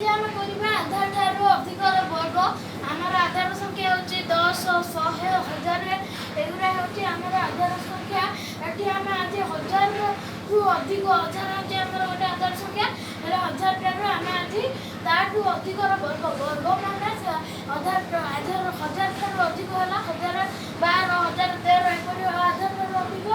ଆମେ କରିବା ଆଧାର ଠାରୁ ଅଧିକର ବର୍ଗ। ଆମର ଆଧାର ସଂଖ୍ୟା ହେଉଛି 10, 100, 1000। ଏଗୁଡ଼ା ହେଉଛି ଆମର ଆଧାର ସଂଖ୍ୟା। ଏଠି ଆମେ ଆଜି 1000ରୁ ଅଧିକ, 1000 ହେଉଛି ଆମର ଗୋଟେ ଆଧାର ସଂଖ୍ୟା। ହେଲେ 1000 ଠାରୁ ଆମେ ଆଜି ତାଠୁ ଅଧିକର ବର୍ଗ। ବର୍ଗ ମାନେ ଆଧାର 1000 ଠାରୁ ଅଧିକ ହେଲା 1012, 1013, ଏପରି ଆଧାର ଠାରୁ ଅଧିକ।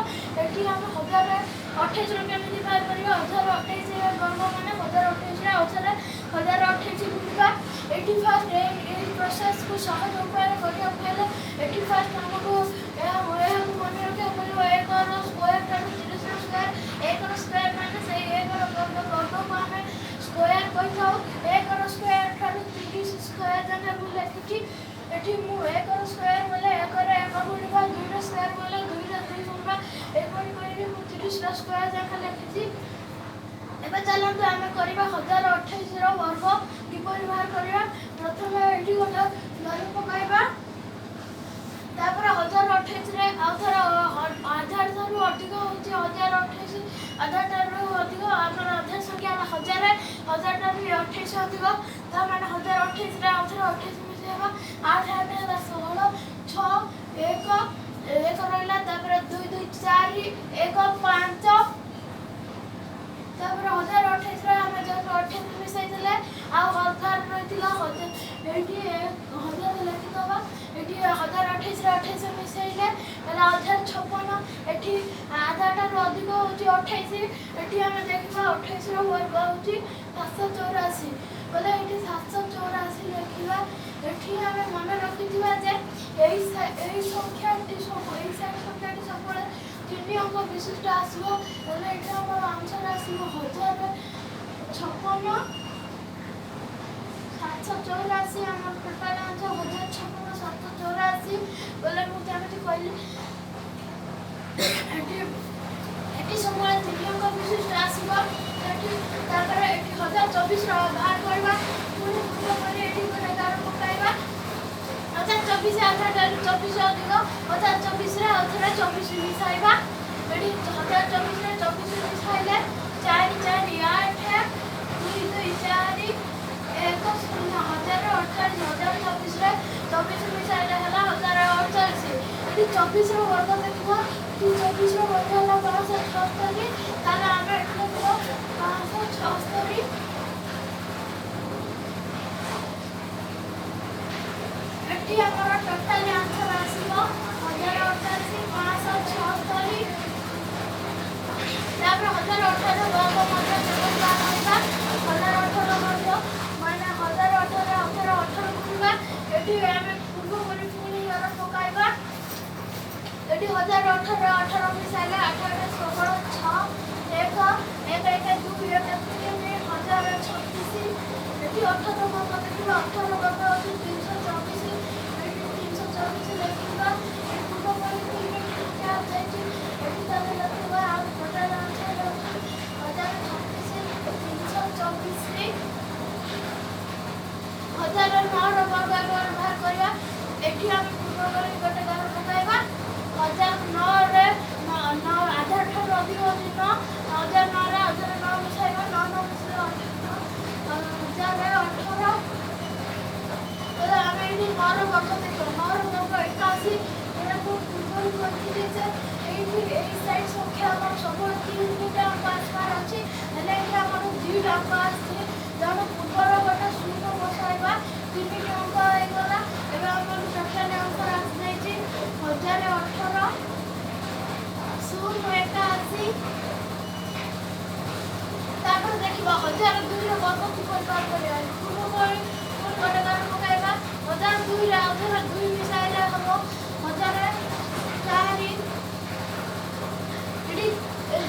ଏଠି ଆମେ 1028ର କେମିତି ପାଇପାରିବା? 1028 ବର୍ଗ ମାନେ 1028ରେ ଆଉ ଥରେ 1028 ଗୁଣିବା। ଏଠି ଫାଷ୍ଟ ଏଇ ପ୍ରୋସେସକୁ ସହଜ ଉପାୟରେ କରିବାକୁ ହେଲେ ଏଠି ଫାଷ୍ଟ ଆମକୁ ଏହାକୁ ମନେ ରଖିବାକୁ ପଡ଼ିବ, ଏକର ସ୍କୋୟାର ଠାରୁ 30ର ସ୍କୋୟାର। ଏକର ସ୍କୋୟାର ମାନେ ସେଇ ଏକର ବର୍ଗ, ବର୍ଗକୁ ଆମେ ସ୍କୋୟାର କହିଥାଉ। ଏକର ସ୍କୋୟାର ଠାରୁ 30 ସ୍କୋୟାର ଯାକେ ମୁଁ ଲେଖିଛି। ଏଠି ମୁଁ ଏକର ସ୍କୋୟାର ବୋଲେ ଏକରେ ଏକ ଗୁଣିବା, ଦୁଇର ସ୍କୋୟାର ବୋଲେ ଦୁଇରେ ଦୁଇ ଗୁଣିବା, ଏପରି କରିକି ମୁଁ 30ର ସ୍କୋୟାର ଯାକେ ଲେଖିଛି। ଏବେ ଚାଲନ୍ତୁ ଆମେ କରିବା 1028ର ବର୍ଗ କିପରି ବାହାର କରିବା। ପ୍ରଥମେ ଏଠି ଗୋଟେ ଗାର ପକାଇବା। ତାପରେ 1028ରେ ଆଉ ଥରେ ଆଧାର ଠାରୁ ଅଧିକ ହେଉଛି 1028। ଆଧାର ଠାରୁ ଅଧିକ, ଆମର ଆଧାର ସଂଖ୍ୟା ହେଲା 1000। 1000 ଠାରୁ 28 ଅଧିକ, ତା ମାନେ 1028ରେ ଆଉ ଥରେ 28 ମିଶାଇବା। 8 8 ହେଲା 16, 6, 1, 1 ରହିଲା। ତାପରେ 2 2 4, 1 5। ତାପରେ 1028ରେ ଆମେ ଯେହେତୁ 28 ମିଶାଇଥିଲେ ଆଉ 1000 ରହିଥିଲା, 1000 ଏଇଠି 1000 ଲେଖିଦେବା। ଏଠି 1028ରେ 28 ମିଶାଇଲେ ହେଲା 1056। ଏଠି ଆଧାରଠାରୁ ଅଧିକ ହେଉଛି 28। ଏଠି ଆମେ ଦେଖିବା 28ର ବର୍ଗ ହେଉଛି 784 ବୋଲେ ଏଠି 784 ଲେଖିବା। ଏଠି ଆମେ ମନେ ରଖିଥିବା ଯେ ଏଇ ସଂଖ୍ୟାଟି ସବୁ, ଏଇ ସାଇଡ୍ ସଂଖ୍ୟାଟି ସବୁବେଳେ ତିନି ଅଙ୍କ ବିଶିଷ୍ଟ ଆସିବ। ହେଲେ ଏଠି ଆମର ଆନ୍ସର ଆସିବ 1056 784। ଆମର ଟୋଟାଲ ଆନ୍ସର 1056 784 ବୋଲେ ମୁଁ ଯେମିତି କହିଲି, ଏଠି ସବୁବେଳେ ତିନି ଅଙ୍କ ବିଶିଷ୍ଟ ଆସିବ ଏଠି। ତାପରେ ଏଠି 1024ର ବାହାର କରିବା। ପୁଣି ପୂର୍ବ ପରି ଏଠି ଗୋଟେ ଗାର ପକାଇବା। 1024 ଆଧାରଠାରୁ 24 ଅଧିକ। 1024ରେ ଆଉ ଥରେ 24 ମିଶାଇବା। ଏଠି 1024ରେ 24 ମିଶାଇଲେ 4 4 8, 2 2 4, 1 0, 1048। 1024ରେ 24 ମିଶାଇଲେ ହେଲା 1048। ଏଠି 24ର ବର୍ଗ ଦେଖିବା। ଏଠି 24ର ବର୍ଗ ହେଲା 576। ତାହେଲେ ଆମେ ଏଠି ଲେଖିବା 576। ଏଠି ଆମର ଟୋଟାଲି ଆନ୍ସର ଆସିବ 1048 576। ତାପରେ 1018 ବର୍ଗ ମଧ୍ୟ ଯେପରି ବାହାର କରିବା। 1018 ମଧ୍ୟ ମାନେ 1018 ଅଠର 18 ଗୁଣିବା। ଏଠି ଆମେ ପୂର୍ବ ପରି ପୁଣି ଗାର ପକାଇବା। ଏଠି 1018 18 ମିଶାଇଲେ 8 8 16, 6 1 1 1 2 1 3, 1036। ଏଠି 18 ବର୍ଗ ଦେଖିବା। 18 ବର୍ଗ ହେଉଛି 324। ଏଠି 324 ଲେଖିବା। ଏଠି ପୂର୍ବ ପରି ତିନି ସଂଖ୍ୟା ଯାଇଛି। ଏଠି ତାହେଲେ ଲେଖିବା ଆଉ ଟୋଟାଲ ଆନ୍ସର ହେଉଛି 1036 324। 1009ର ବର୍ଗ ଏବେ ବାହାର କରିବା। ଏଠି ଆମେ ପୂର୍ବ ପରି ଗୋଟେ ଗାର ପକାଇବା। 1009ରେ ନଅ, ଆଧାର ଠାରୁ ଅଧିକ ହେଉଛି 9। 1009ରେ 1009 ମିଶାଇବା। 9 9 ମିଶାଇଲେ 1018। ତାହେଲେ ଆମେ ଏଇଠି 9ର ବର୍ଗ ଦେଖିବା। 9ର ବର୍ଗ 81। ଏଇଟା ମୁଁ ପୂର୍ବରୁ କହିଥିଲି ଯେ ଏଇଠି ଏଇ ସାଇଡ୍ ସଂଖ୍ୟା ଆମର ସବୁବେଳେ ତିନିଟା ଅଙ୍କ ଆସିବାର ଅଛି। ହେଲେ ଏଠି ଆମର 2ଟା ଅଙ୍କ ଆସିଛି, ତେଣୁ ପୂର୍ବର ଗୋଟେ ଶୂନ ବସାଇବା। ତିନିଟି ଅଙ୍କ ହେଇଗଲା। ଏବେ ଆମର ଟୋଟାଲ ଆନ୍ସର ଆସିଯାଇଛି 1018 0 81। ତାପରେ ଦେଖିବା 1002ର ବର୍ଗ କିପରି ବାହାର କରିବା। ପୂର୍ବ ପରି ପୁଣି ଗୋଟେ ଗାର ପକାଇବା। 1002ରେ ଆଉ ଥରେ 2 ମିଶାଇଲେ ହେବ 1004। ଏଠି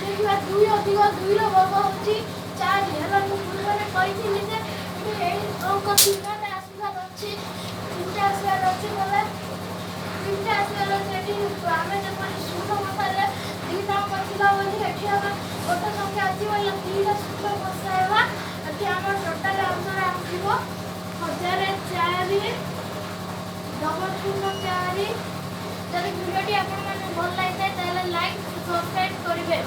ଦେଖିବା 2 ଅଧିକ, 2ର ବର୍ଗ ହେଉଛି 4। ହେଲେ ମୁଁ ପୂର୍ବରେ କହିଥିଲି ଯେ ଏଠି ଏଇ ଅଙ୍କ ତିନିଟା ଆସିବାର ଅଛି। ତିନିଟା ଆସିବାର ଅଛି ବୋଲେ ତିନିଟା ଆସିବାର ଅଛି। ଏଠି ଆମେ ଯେପରି ଶୂନ ବସାଇଲେ 2ଟା ଅଙ୍କ ଥିଲା ବୋଲି, ଏଠି ଆମେ ଗୋଟେ ସଂଖ୍ୟା ଅଛି ବୋଲେ 2ଟା ଶୂନ ବସାଇବା। ଏଠି ଆମର ଟୋଟାଲ ଆନ୍ସର ଆସିବ 1004 0 0 4। ଯଦି ଭିଡ଼ିଓଟି ଆପଣମାନଙ୍କୁ ଭଲ ଲାଗିଥାଏ, ତାହେଲେ ଲାଇକ୍ ସବସ୍କ୍ରାଇବ୍ କରିବେ।